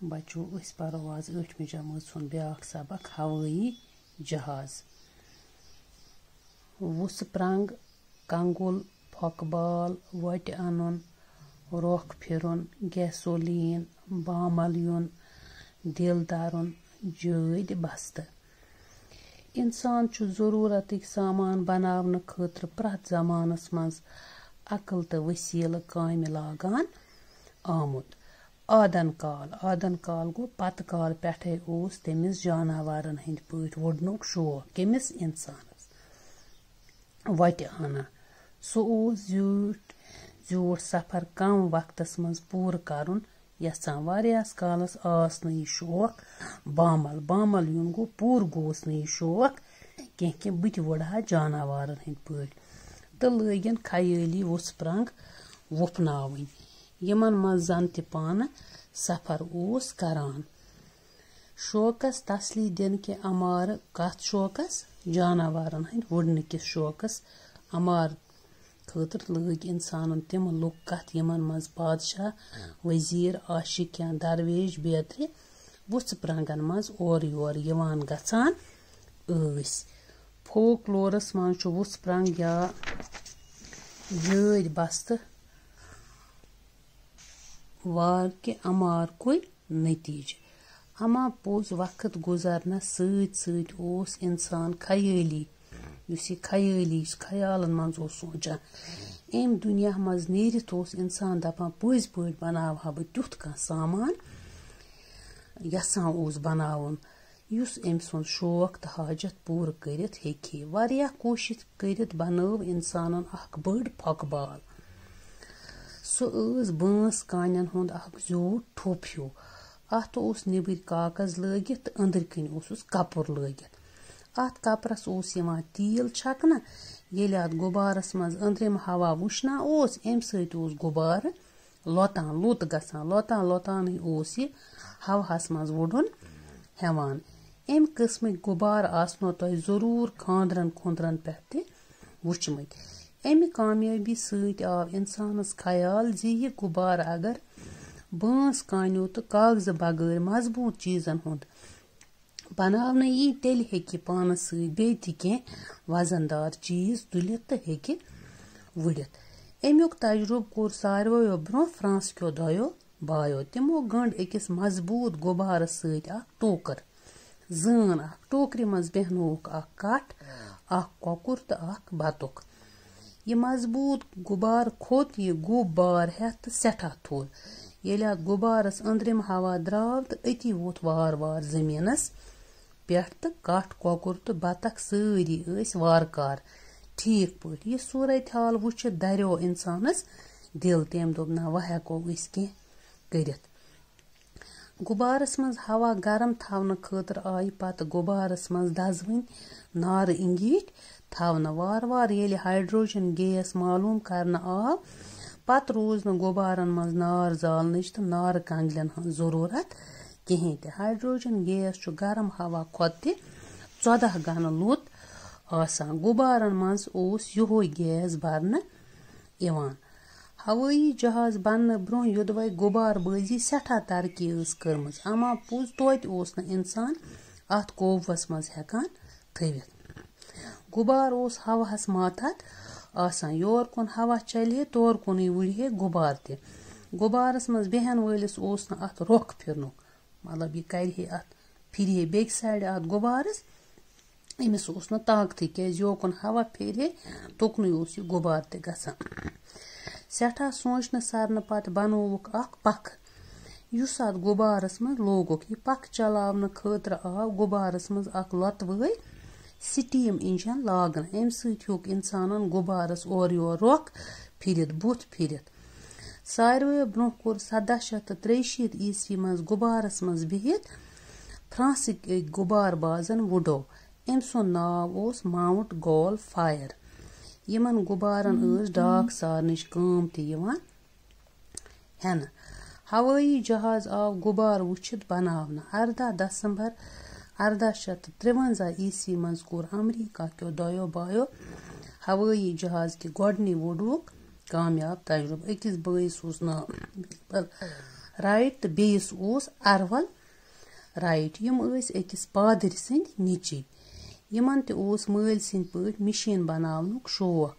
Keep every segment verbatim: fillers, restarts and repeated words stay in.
بچو، أسۍ پرو آز ٲٹھمہِ جمٲژ ہُنٛد بیٛاکھ سبق، ہوٲیی جہاز۔ وُژھ پرنٛگ، کنگُل، پھۄکہٕ بال، وۄٹہِ اَنُن، رۄکھ پھِرُن، گیسولیٖن، بامل یُن، دِل دَرُن، جٲدۍ بستہٕ۔ اِنسان چھُ ضروٗرتٕکۍ سامان بناونہٕ خٲطرٕ پرٛٮ۪تھ زمانس منٛز عقل تہٕ وسیلہٕ کامہِ لاگان آمُت۔ آدن کال، آدن کال گوٚو پتہٕ کال پٮ۪ٹھے اوس تٔمِس جاناوارن ہٕنٛدۍ پٲٹھۍ وُڈنُک شوق۔ کٔمِس؟ اِنسانس۔ وۄتہِ اَنان۔ سُہ اوس زیوٗٹھ زیوٗٹھ سفر کم وقتس منٛز پوٗرٕ کرُن یژھان۔ واریاہس کالس آس نہٕ یہِ شوق بامل۔ بامل یُن گوٚو پوٗرٕ گوس نہٕ یہِ شوق کینٛہہ کہِ بہٕ تہِ وُڑٕ ہا جاناوارن ہٕنٛدۍ پٲٹھۍ۔ تہٕ لٲگِن خیٲلی وُژھ پرنٛگ وُپھناوٕنۍ، یِمن منٛز زن تہِ پانہٕ سفر اوس کران۔ شوقس تسلی دِنہٕ کہِ امارٕ۔ کتھ شوقس؟ جاناوارن ہٕنٛدۍ وُڑنہٕ کِس شوقس۔ امار خٲطرٕ لٲگۍ اِنسانن تِم لُکھ کتھ، یِمن منٛز پادشاہ، وزیٖر، عاشق یا درویش بیترِ وُژھ پرنٛگن منٛز اورٕ یور یِوان گژھان ٲسۍ۔ فوک لورس منٛز چھُ وُژھ پرنٛگ یا یٲدۍ بستہٕ وار کہِ امارکُے نتیجہٕ۔ اما پوٚز وقت گُزرنس سۭتۍ سۭتۍ اوس انسان خیٲلی، یُس یہِ خیٲلی چھُ، خیالن منٛز اوس سونٛچان، امہِ دُنیا منٛز نیٖرِتھ اوس انسان دپان، پٔزۍ پٲٹھۍ بناوہا بہٕ تیُتھ کانٛہہ سامان، یژھان اوس بناوُن، یُس أمۍ سُنٛد شوق تہٕ حاجت پوٗرٕ کٔرِتھ ہیٚکہِ ہے۔ واریاہ کوٗشِش کٔرِتھ بنٲو اِنسانن اکھ بٔڑ پھۄکہٕ بال۔ سُہ ٲس بٲنس کانٮ۪ن ہُنٛد اکھ زیوٗٹھ ٹھوٚپ ہیوٗ۔ اتھ اوس نیٚبٕرۍ کاغذ لٲگِتھ تہٕ أنٛدٕرۍ کِنۍ اوسُس کپُر لٲگِتھ۔ اتھ کپرس اوس یِوان تیٖل چھکنہٕ۔ ییٚلہِ اتھ غُبارس منٛز أنٛدرِم ہوا وُشنا اوس، امہِ سۭتۍ اوس غُبارٕ لۄتان، لوٚت گژھان۔ لۄتان لۄتانٕے اوس یہِ ہوہَس منٛز وُڈُن ہٮ۪وان۔ امہِ قٕسمٕکۍ غُبارٕ آسنو تۄہہِ ضروٗر خانٛدرن خُنٛدرن پٮ۪ٹھ تہِ وُچھمٕتۍ۔ امہِ کامیٲبی سۭتۍ آو اِنسانس خیال زِ یہِ غُبارٕ اگر بٲنس کانیو تہٕ کاغذٕ بغٲرۍ مضبوٗط چیٖزن ہُنٛد بناونہٕ یی، تیٚلہِ ہیٚکہِ پانس سۭتۍ بیٚیہِ تہِ کینٛہہ وزن دار چیٖز تُلِتھ تہٕ ہیٚکہِ وُڈِتھ۔ امیُک تجرُبہٕ کوٚر ساروِیو برٛونٛہہ فرانس کیو دۄیو بایو۔ تِمو گٔنٛڈ أکِس مضبوٗط غُبارس سۭتۍ اکھ ٹوکر، زٲن اکھ۔ ٹوکرِ منٛز بیٚہنووُکھ اکھ کٹھ، اکھ کۄکُر تہٕ اکھ بطخ۔ یہِ مضبوٗط غُبارٕ کھوٚت یہِ گوٚب بار ہٮ۪تھ تہٕ سٮ۪ٹھاہ تھوٚد۔ ییٚلہِ اتھ غُبارس أنٛدرِم ہوا درٛاو تہٕ أتی ووٚتھ وارٕ وارٕ زٔمیٖنس پٮ۪ٹھ تہٕ کٹھ، کۄکُر تہٕ بطخ سٲری ٲسۍ وارٕ کارٕ ٹھیٖک پٲٹھۍ۔ یہِ صوٗرت حال وٕچھِتھ دریو اِنسانس دِل۔ تٔمۍ دوٚپ، نہ، وۄنۍ ہٮ۪کو أسۍ کینٛہہ کٔرِتھ۔ غُبارس منٛز ہوا گرم تھاونہٕ خٲطرٕ آیہِ پتہٕ غُبارس منٛز دزوٕنۍ نارٕ اِنگیٖٹھۍ تھاونہٕ۔ وارٕ وارٕ ییٚلہِ ہائیڈروجن گیس معلوم کرنہٕ آو، پتہٕ روٗز نہٕ غُبارن منٛز نار زالنٕچ تہٕ نارٕ کنگلٮ۪ن ہٕنٛز ضروٗرت کِہیٖنۍ تہِ۔ ہائیڈروجن گیس چھُ گرم ہوا کھۄتہٕ تہِ ژۄداہ گنہٕ لوٚت آسان۔ غُبارن منٛز اوس یِہوے گیس برنہٕ یِوان۔ ہوٲیی جہاز بننہٕ برٛونٛہہ یوٚدوَے غُبارٕ بٲزی سٮ۪ٹھاہ ترقی ٲس کٔرمٕژ، اما پوٚز توتہِ اوس نہٕ اِنسان اتھ قوبوٗہس منٛز ہٮ۪کان تھٲوِتھ۔ غُبار اوس ہوہَس ماتحت آسان۔ یور کُن ہوا چلہِ ہے، تور کُنُے وُڑِ ہے غُبار تہِ۔ غُبارَس منٛز بیٚہن وٲلِس اوس نہٕ اَتھ رۄخ پھِرنُک، مطلب، یہِ کَرِ ہے اَتھ، پھِرِ ہے بیٚکہِ سایڈٕ اَتھ غُبارَس، أمِس اوس نہٕ طاقتٕے، کیٛازِ یوکُن ہوا پھیرِ ہے، تُکنُے اوس یہِ غُبار تہِ گژھان۔ سٮ۪ٹھاہ سونٛچنہٕ سرنہٕ پتہٕ بنووُکھ اکھ پکھ، یُس اتھ غُبارس منٛز لوگُکھ۔ یہِ پکھ چلاونہٕ خٲطرٕ آو غُبارس منٛز اکھ لۄتہٕ وٲے سٹیٖم انجن لاگنہٕ۔ امہِ سۭتۍ ہیوٚک انسانن غُبارس اورٕ یور رۄخ پھِرِتھ، بُتھ پھِرِتھ۔ ساروٕے برٛونٛہہ کوٚر سداہ شیٚتھ تہٕ ترٛیہِ شیٖتھ عیسوی منٛز غُبارس منٛز بِہِتھ فرانسٕکۍ أکۍ غُبارٕ بازن وُڈو۔ أمۍ سُنٛد ناو اوس ماؤنٹ گول فائر۔ یِمن غُبارن ٲس ڈاکھ سارنٕچ کٲم تہِ یِوان ہٮ۪نہٕ۔ ہوٲیی جہاز آو غُبارٕ وٕچھِتھ بناونہٕ۔ ارداہ دسمبر ارداہ شیٚتھ تہٕ ترٛوَنزاہ عیسوی منٛز کوٚر امریکہ کیو دۄیو بایو ہوٲیی جہاز کہِ گۄڈٕنی وُڈوُک کامیاب تجربہٕ۔ أکِس بٲیِس اوس ناو رائٹ تہٕ بیٚیِس اوس ارول رائٹ۔ یِم ٲسۍ أکِس پادٕرۍ سٕنٛدۍ نیٚچِوۍ۔ یِمن تہِ اوس مٲلۍ سٕنٛدۍ پٲٹھۍ مِشیٖن بناونُک شوق۔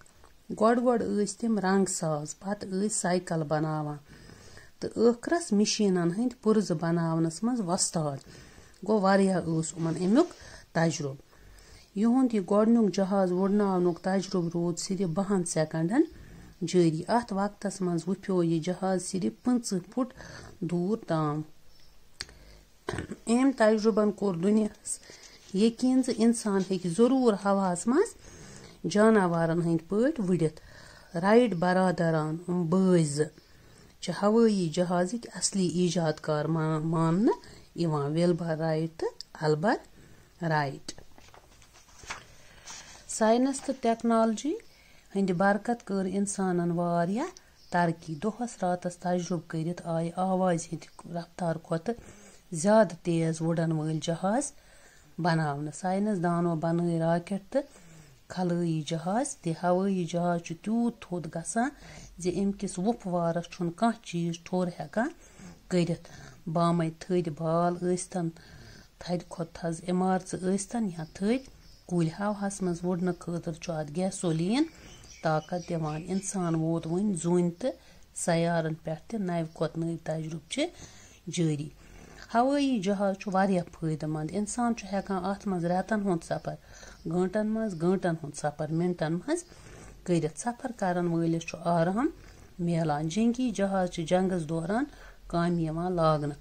گۄڈٕ گۄڈٕ ٲسۍ تِم رنٛگ ساز، پتہٕ ٲسۍ سائیکل بناوان تہٕ ٲخرس مِشیٖنن ہٕنٛدۍ پُرزٕ بناونس منٛز وۄستاد۔ گوٚو، واریاہ اوس یِمن اَمیُک تجرُبہٕ۔ یِہُنٛد یہِ گۄڈٕنیُک جہاز وُڈناونُک تجرُبہٕ روٗد صرف بَہَن سیکنڈن جٲری۔ اَتھ وقتس منٛز وُپھیو یہِ جہاز صرف پٕنٛژٕہ فُٹ دوٗر تام۔ أمۍ تجرُبن کوٚر دُنیاہس یقین زِ انسان ہیٚکہِ ضروٗر ہوہَس منٛز جاناوارن ہٕنٛدۍ پٲٹھۍ وُڈِتھ۔ رائٹ برادران، یِم بٲے زٕ، چھِ ہوٲیی جہازٕکۍ اصلی ایجاد کار ما-، ماننہٕ یِوان، وِلبر رائٹ تہٕ البر رائٹ۔ سائنس تہٕ ٹیکنالوجی ہٕنٛدِ برکت کٔر انسانن واریاہ ترقی۔ دۄہس راتس تجرُبہٕ کٔرِتھ آیہِ آوازِ ہٕنٛدِ رفتار کھۄتہٕ زیادٕ تیز وُڈن وٲلۍ جہاز بناونہٕ۔ سائنس دانو بنٲوۍ راکٹ تہٕ خلٲیی جہاز تہِ۔ ہوٲیی جہاز چھُ تیوٗت تھوٚد گژھان زِ اَمہِ کِس وُپھ وارس چھُنہٕ کانٛہہ چیٖز ٹھوٚر ہٮ۪کان کٔرِتھ۔ بامے تھٔدۍ بال ٲسۍتن، تھدِ کھۄتہٕ تھز عمارژٕ ٲسۍتن یا تھٔدۍ کُلۍ، ہوہَس منٛز وُڈنہٕ خٲطرٕ چھُ اَتھ گیسولین طاقت دِوان۔ اِنسان ووت وۄنۍ زوٗنہِ تہٕ سیارن پٮ۪ٹھ تہِ۔ نَوِ کھۄتہٕ نٔوۍ تجرُبہٕ چھِ جٲری۔ ہوٲیی جہاز چھُ واریاہ فٲیدٕ مند۔ اِنسان چھُ ہٮ۪کان اَتھ منٛز رٮ۪تن ہُنٛد سفر گٲنٹن منٛز، گٲنٹن ہُنٛد سفر مِنٹن منٛز کٔرِتھ۔ سفر کرن وٲلِس چھُ آرام میلان۔ جنگی جہاز چھِ جنگس دوران کامہِ یِوان لاگنہٕ۔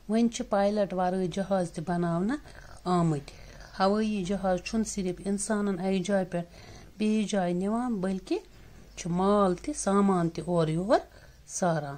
وۄنۍ چھِ پائلٹ ورٲے جہاز تہِ بناونہٕ آمٕتۍ۔ ہوٲیی جہاز چھُنہٕ صرف انسانن اَکہِ جایہِ پٮ۪ٹھ بیٚیِس جایہِ نِوان، بلکہِ چھُ مال تہِ سامان تہِ اورٕ یور ساران۔